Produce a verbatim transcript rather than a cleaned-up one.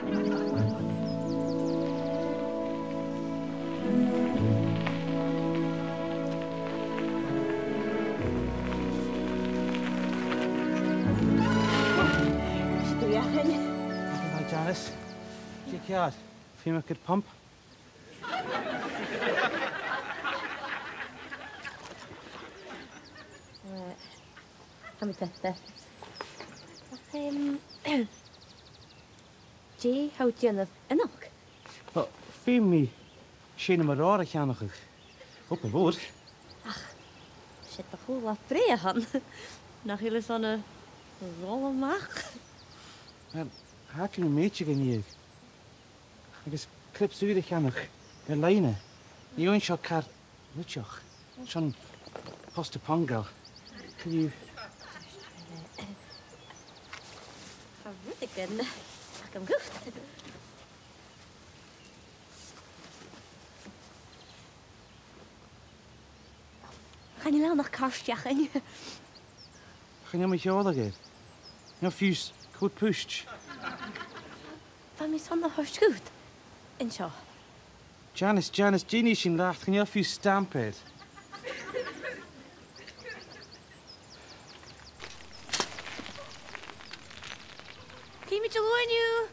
Is dòcha. Hi, Janice. Dè tha ceàrr? Feumaidh gu pump. Eh, tha mi taghta. Ach, em, dè tha thu a' dèanamh a-nochd? Well, feumaidh mi seinn mo ròl a cheannach. Obair mhòr. Ach, 's e do shùilean brèagha a th' ann. Nach eil fhios agad an ròl a-mach? Well, tha cuimhne agam air an fheadhainn. Agus clips ùra a cheannach air-loidhne. Nì sinn seo car liteach. Sin posta pongail. Can you... Tha rudeigin agam dhut. Chan eil ann ach car-steach fhèin. Chan eil mi a' sealltainn. No fiù 's còta-puist. Bha mi airson a thoirt dhut. An seo. Janice, Janice, dè nì sinn leat? Chan eil fiù 's stamp air. Feumaidh mi a dhol a-nis.